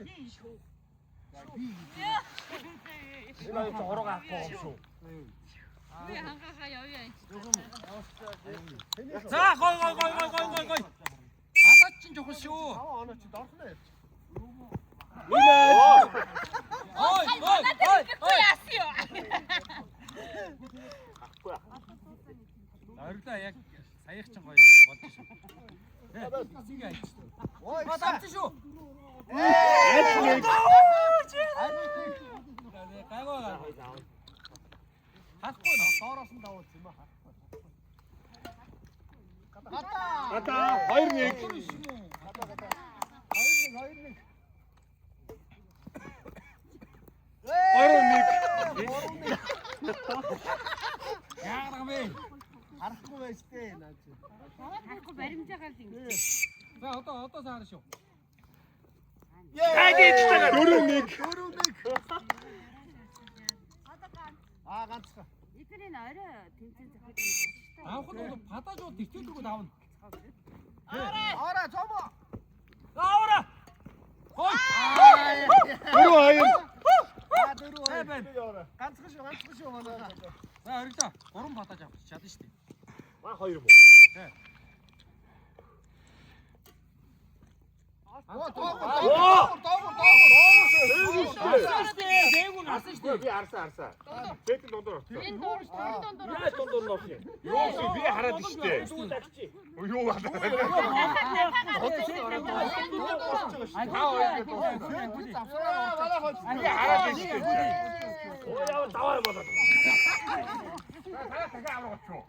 Энэ хоёр зураг авахгүй юм шүү. Би хангаахаа явъя энэ. За гой гой гой гой гой гой гой. Гадаад чинь чухал шүү. 5 оноо чи дорхно явчих. Ой ой ой ой. Яасан юу? Ориглоо яг саях чинь гоё болж шүү. Ингээ айч. Ой, Ба давчих шүү. Аль нэг. Гайгүй гайгүй. Харахгүй нөө. Доороос нь давуулсан юм аа. Гадаа. Гадаа 2-1. Гадаа гадаа. 2-1 2-1. 3-1. Яагаад юм бэ? Харахгүй байж тээ наа чи. Харахгүй баримжаагаар л ингэ. За одоо саарна шүү. Таг 4-1. 4-1. Аа ганцхан. Эдгээр энэ орой тэмцээн зохиод байгаа шүү дээ. Авах нь бол падааж бол тэгтэлгүй давна. Ороо цомо. Авара. Гой. 4-2. Аа 4-2. Сайн байна. Ганцхан шүү, ганцхан шүү манай. За ориглоо. 3 падааж авах чадна шүү дээ. Маа 2 мó. Оо доогуур доогуур доогуур доогуур. Дээгүүр гарсан шүү дээ. Би харсан харсан. Чэтэн дундуур орсон. Энэ дуур энэ дундуур. Яа дундуур нь орсон юм? Юу шиг би хараад штэ. Юу байна? Би хараад штэ. Оо яа даваа болоод. Дахиад авах уу?